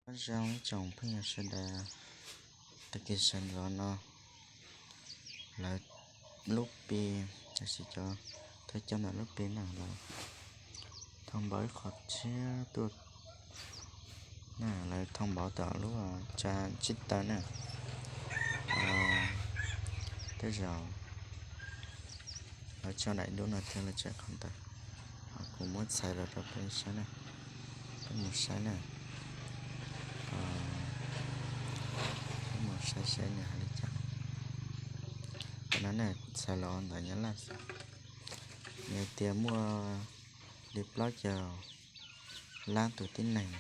Nyob zoo ib tsoom phooj ywg sawv daws, tag kis sawv ntxov no lawv lub pi, tab sis cov thawj coj ntawm lub pi na lawv thau npauv ib qho tshiab tuaj na, lawv thau npauv tom lub tsa tsib taw na. Tej zaum lawv tso daim duab no thiab lawv tso qhov ntawd. Kuv muab txhais los rau peb saib na, peb mus saib na, peb mus saib saib nws hais li cas. Qhov no na, txhais los ntawm Nyab Laj xwb, nws tias muaj li plaub caug lab tus tib neeg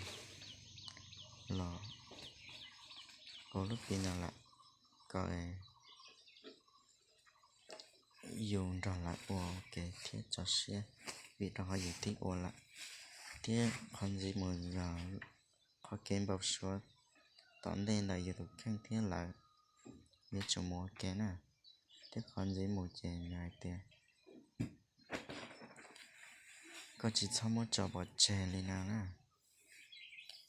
los ua lub pi no lawm, kom yus nrog lawv ua ke thiab tso siab, vim rau qhov yus twb ua lawm. Thiab qhov ntxiv mus yog qhov kev npau suav tom ntej ntawm yus tus kheej thiab lawv yuav tsum mus ua ke na. Thiab qhov ntxiv mus ces nws hais tias koj tsis txhob muab tso pov tseg li no na,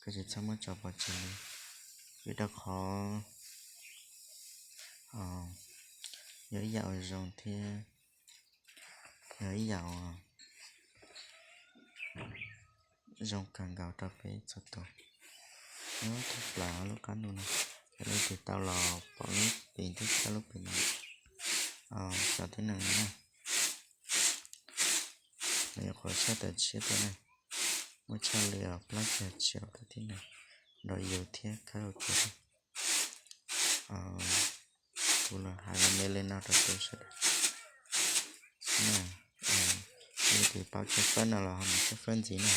koj tsis txhob muab tso pov tseg li, vim rau qhov yog ib yam uas zoo thiab yog ib yam uas zoo kawg nkaus rau peb txhua tus. Nyob thoob plaws lub qab ntuj no, yog leej twg tau los pom lub pi thiab saib lub pi no, cov tib neeg no na, nws nyuam qhuav tshaj tawm tshiab tuaj na, muaj tshaj li plaub caug tsib tus tib neeg nrog yus thiab khawb ua ke. Kuv los hais me me li no rau peb sawv daws. Leej twg paub tshawb fawb no los ho mus tshawb fawb ntxiv na.